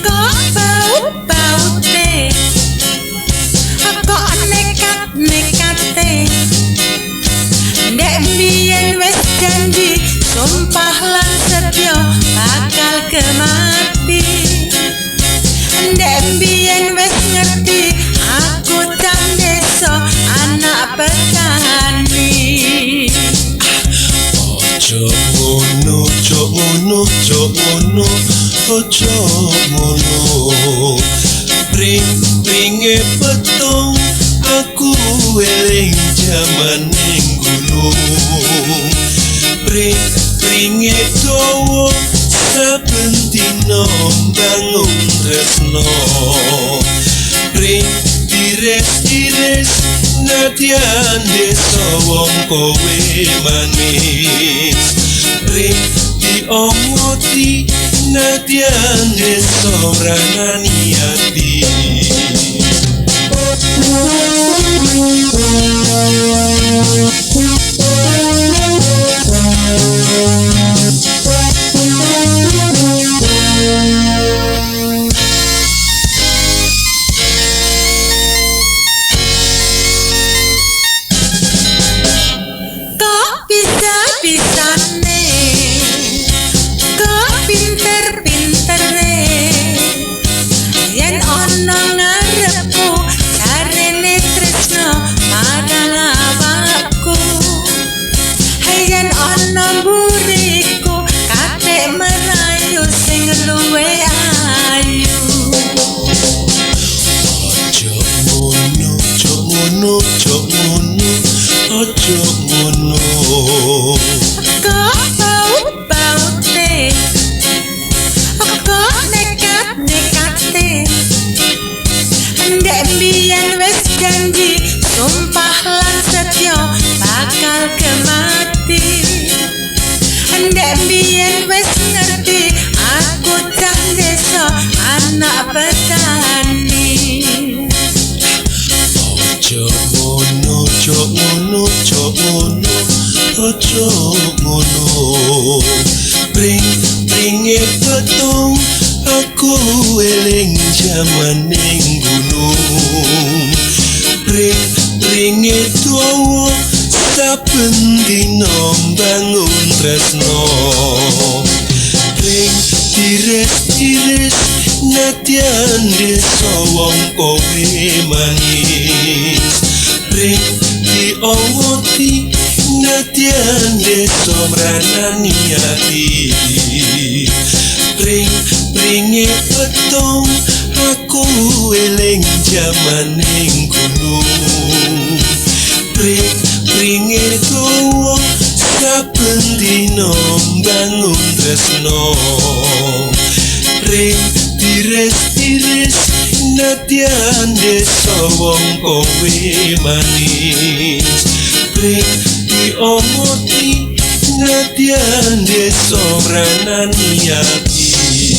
Kok bau-baute, kok nekat-nekate, ndek mbiyen wis janji sumpah lan setya bakal kemati. Ndek mbiyen wis ngerti aku cah desa anak petani. Ojo ngono, ojo ngono, ojo ngono, ojo ngono. Pring-pringe petung aku eling jaman ning gunung. Pring-pringe dawa saben dina mbangun tresno. Pring tires-tires nadyan desa wong kowe manis. Pring diomoti nadyan desa ranani ati. Kok bisa-bisane, kok pinter-pintere, yen ana ngarepku jarene tresno marang awakku. Yen ana mburiku kate merayu sing luwe ayu. Ojo ngono, ojo ngono, ojo ngono, ojo ngono. Kok bau-baute, kok nekat-nekate, ndek mbiyen wis janji sumpah lan setya bakal kemati. Ndek mbiyen wis ngerti aku cah desa anak petani. Ojo ngono, ojo ngono, ojo ngono, ojo ngono. Pring-pringe petung aku eling jaman ning gunung. Pring-pringe dawa saben dina mbangun tresno. Pring tires-tires nadyan desa wong kowe manis. Pring diowoti nadyan desa mranani ati. Pring-pringe petung aku eling jaman ning gunung. Pring-pringe dawa saben dina mbangun tresno. Pring tires-tires nadyan desa wong kowe manis. Pring diomoti nadyan desa mranani ati.